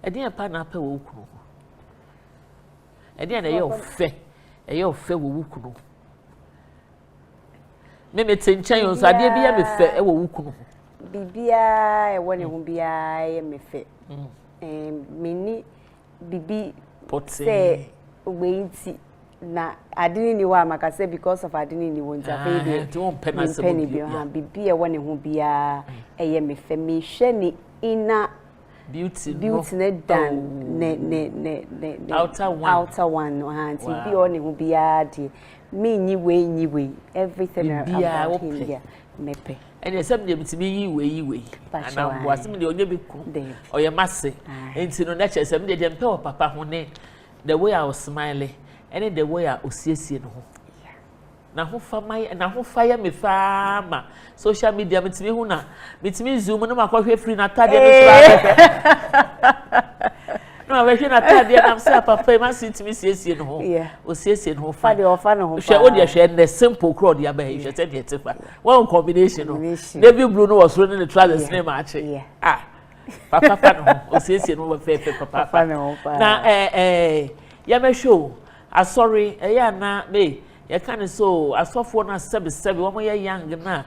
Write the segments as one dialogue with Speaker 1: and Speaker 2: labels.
Speaker 1: Ɛdeɛn pa na apɛ wɔ wo kunu ho? Ɛdeɛn na ɛyɛ ɔfɛ, ɛyɛ ɔfɛ wɔ wo kunu ho? Me me te nkyɛn nso adeɛ bi yɛ me fɛ wɔ wo kunu ho.
Speaker 2: Biribiara ɛwɔ ne ho biara yɛ me fɛ. Menni biribi sɛ wei nti na ade no ni hɔ a maka sɛ because of ade no ni hɔ nti afei deɛ mempɛ ne bio. Biribi a ɛwɔ ne ho biara ɛyɛ me fɛ. Mehwɛ ne inner
Speaker 1: beauty no,
Speaker 2: beauty no dan ne ne ne ne ne
Speaker 1: outer one,
Speaker 2: outer one no ha. Nti biribi a ɛwɔ ne ho biara deɛ, menyi wei nyi wei, everything about him deɛ, mepɛ.
Speaker 1: Ɛnna sɛ deɛ metumi yi wei yi wei anaa mboa sɛ deɛ ɔnyɛ bi kunu, ɔyɛ mase, nti no na kyerɛ sɛ deɛ mpɛ wɔ papa ho ne the way a ɔsmile ɛne the way a ɔsiesie ne ho. N'ahofama yɛ, n'ahofa yɛ me faa ma social media metumi hu na metumi zoom no ma kɔhwɛ firi n'atadeɛ no so abɛhwɛ na ma bɛhwɛ n'atadeɛ nam sɛ papa yi ma si tumi siesie ne ho, osiesie ne ho fa. Hwɛ o, deɛ hwɛ nnɛ simple koro ɔde aba yi, hwɛ sɛ deɛ te fa wɔn combination no, navy blue no wɔ soro ne ne trousers ne ma akyi. Ah, papa fa ne ho, osiesie ne ho fɛɛfɛ papa na ɛɛ ɛɛ yɛmɛhwɛ o. Asɔre ɛyɛ ana mee yɛka ne so asɔfoɔ no asɛbesɛbe wɔn yɛ young na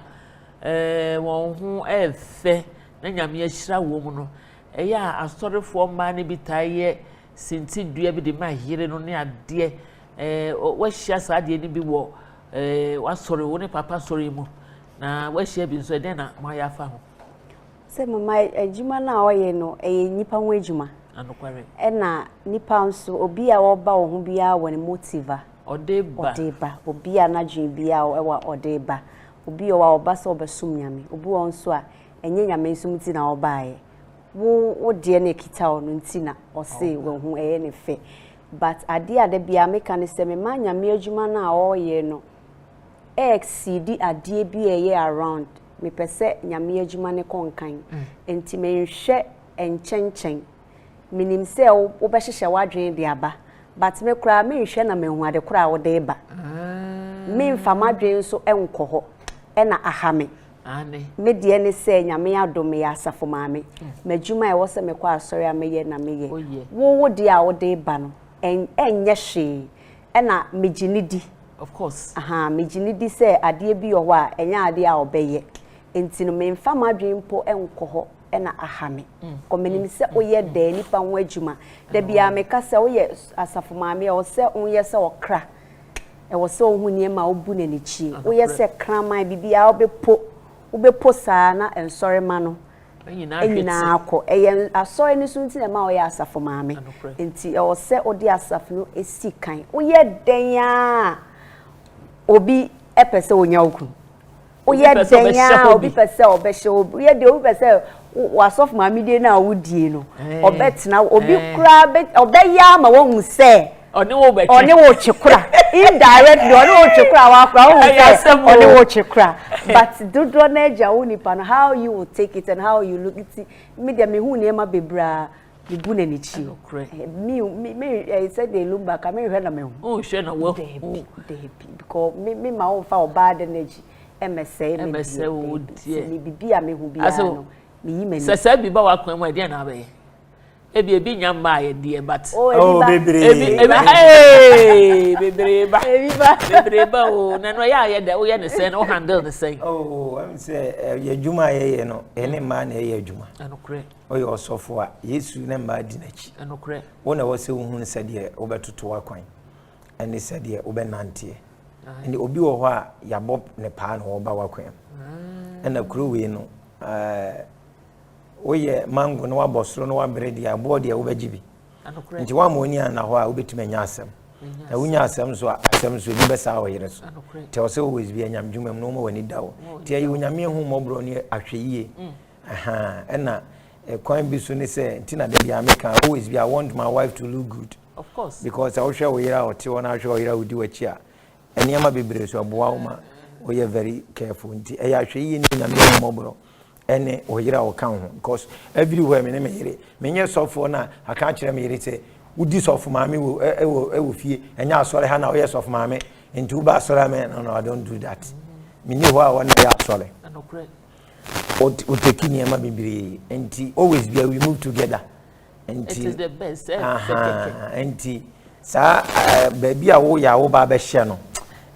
Speaker 1: wɔn ho ɛɛfɛ na Nyame ahyira wɔn mu no, ɛyɛ a asɔrefoɔ mmaa no bi taa yɛ sintidua bi de ma yere no ne adeɛ. Wɔahyia saa adeɛ no bi wɔ wasɔre, wo ne papa sɔre mu na wɔahyia bi nso, ɛdɛn na moayɛ afa ho?
Speaker 2: Sɛ mama adwuma no a ɔyɛ no, ɛyɛ nipa ho adwuma.
Speaker 1: Anokware.
Speaker 2: Ɛna nipa nso, obi a ɔba wɔ ho biara wɔ ne motive a
Speaker 1: ɔde ba.
Speaker 2: Ɔde ba. Obi a n'adwene biara ɛwɔ ɔde ba. Obi a ɔwɔ a ɔba sɛ ɔbɛsom Nyame, obi wɔ nso a ɛnyɛ Nyame nso ti na ɔbaeɛ. Wo deɛ no ekita wo no nti na ɔse wɔn ho ɛyɛ ne fɛ. But adeɛ a da biara meka ne sɛ mema Nyame adwuma no a ɔreyɛ no ɛexceed adeɛ bi a ɛyɛ around. Mepɛ sɛ Nyame adwuma no kɔ nkan, nti menhwɛ nkyɛnkyɛn. Menim sɛ wobɛhyehyɛ w'adwene de aba, but me koraa menhwɛ na mehu ade koraa a wode ba. Memfa m'adwene nso nkɔ hɔ ɛna aha me. Me deɛ ne sɛ Nyame adom, meyɛ asafo maame. M'adwuma a ɛwɔ sɛ mekɔ asɔre a meyɛ na meyɛ. Wo deɛ a wode ba no ɛnyɛ hwee, ɛna megye ne di.
Speaker 1: Of course.
Speaker 2: Aha, megye ne di sɛ adeɛ bi wɔ hɔ a ɛnyɛ adeɛ a ɔbɛyɛ, nti no memfa m'adwene mpo nkɔ hɔ ɛna aha me kɔ. Menim sɛ woyɛ dɛn nipa ho adwuma. Da biara meka sɛ woyɛ asafo maame a, ɛwɔ sɛ woyɛ sɛ ɔkra, ɛwɔ sɛ wohu nneɛma a wobu n'anikyie. Woyɛ sɛ kraman, biribiara wobɛpo, wobɛpo saa na nsɔrema no nyinaa kɔ. Ɛyɛ asɔre no so nti na ɛma woyɛ asafo maame, nti ɛwɔ sɛ wode asafo no esi kan. Woyɛ dɛn a obi ɛpɛ sɛ onya wo kunu, woyɛ dɛn a obi pɛ sɛ ɔbɛhyɛ obi, woyɛ deɛ obi pɛ sɛ wasɔfo maame die no a wodie no ɔbɛtena obi koraa ɔbɛyɛ ama wɔn sɛ
Speaker 1: ɔne wo bɛtwe.
Speaker 2: Ɔne wo twe kora indirectly, ɔne wo twe kora, wakora wo sɛ ɔne wo twe kora, but dodoɔ no agya wo nipa no, how you will take it and how you look it. Me deɛ, mehu nneɛma bebree a mebu n'anikyi mi mi mi ɛyɛ sɛ deɛ lumba ka mehwɛ na mehu.
Speaker 1: Nhwɛ na wahu.
Speaker 2: Deebi, deebi, because mi ma wo nfa ɔbaa de n'akyi ɛmɛsɛe me.
Speaker 1: Ɛmɛsɛe wo deɛ.
Speaker 2: Mi bibi a mehu biara no, meyi m'ani.
Speaker 1: Sɛ saa bi ba w'akwan mu a, ɛdeɛn na abɛyɛ? Ebi nya mmaa yɛ deɛ, but
Speaker 2: oh,
Speaker 3: bebree.
Speaker 1: Ebi ee, bebree ba.
Speaker 2: Ebi ba.
Speaker 1: Bebree ba o. Na no ɛyɛ a yɛ dɛ woyɛ ne sɛn, wo handle ne sɛn?
Speaker 3: Oh, sɛ yɛ adwuma a yɛyɛ no, ɛne mmaa na ɛyɛ adwuma.
Speaker 1: Ɛnokorɛ.
Speaker 3: Ɔyɛ ɔsɔfo a, Yesu ne mmaa di n'akyi. Wo na ɛwɔ sɛ wohunu sɛdeɛ wobɛtoto w'akwan ɛne sɛdeɛ wobɛnanteɛ. Ɛne obi wɔ hɔ a yɛabɔ ne paa na wɔba w'akwan mu. Ɛna kuro wei no, woyɛ mango na wabɔ soro na wabere deɛ aboɔ deɛ, wobɛgye bi. Nti woama oni anna hɔ a, wobɛtumi anya asɛm, na wonya asɛm so a, asɛm so ebi bɛsaa wɔ yere so. Nti ɛwɔ sɛ always bi anyam dwuma mu na woma w'ani da hɔ. Nti ɛyɛ Onyame ahu mmɔborɔ ne ahwɛ yie. Ɛna kwan bi so ne sɛ nti na da biara meka, always bi I want my wife to look good.
Speaker 1: Of course.
Speaker 3: Because sɛ wohwɛ wo yere a ɔte hɔ na ahwɛ wo yere a wodi w'akyi a, nneɛma bebree so ɛboa wo ma woyɛ very careful. Nti ɛyɛ ahwɛ yie ne Onyame ahu mmɔborɔ ɛne wo yere a ɔka wo ho, because everywhere me ne me yere. Menyɛ sɔfoɔ na aka akyerɛ me yere sɛ wodi sɔfo maame wɔ ɛwɔ fie, ɛnyɛ asɔre ha na woyɛ sɔfo maame nti woba asɔre amɛ. No, I don't do that. Menni hɔ a wɔne yɛ asɔre oteki nneɛma bebree, nti always bia we move together. Nti nti saa baabi a woyɛ a woba abɛhyɛ no,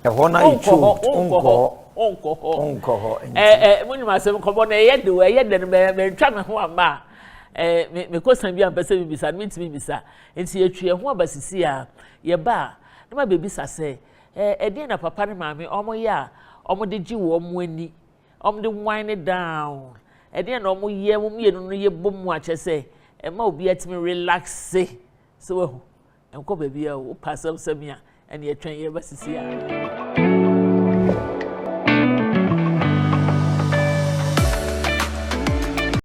Speaker 3: ɛhɔ no ayɛ choked, wonkɔ hɔ,
Speaker 1: wonkɔ hɔ,
Speaker 3: wonkɔ hɔ.
Speaker 1: Nti ɛɛ mo nim asɛm nkɔmɔ na ɛyɛ de o, ɛyɛ dɛ no mɛ mɛntwa me ho ama a ɛɛ me mekɔ san bi a mpɛ sɛ mebisa no, mentumi bisa. Nti yɛtwi yɛn ho aba sisi a yɛba a na ma bɛbisa sɛ ɛɛ ɛdeɛn na papa ne maame wɔn yɛ a wɔn de gye wɔn ani, wɔn de wind down, ɛdeɛn na wɔn yɛ, wɔn mmienu no yɛ bɔ mu akyɛ sɛ ɛma obi atumi relaxe sɛ wahu. Nkɔ baabi a wopɛ asɛm sɛm a ɛne ɛtwɛn yɛba sisi a.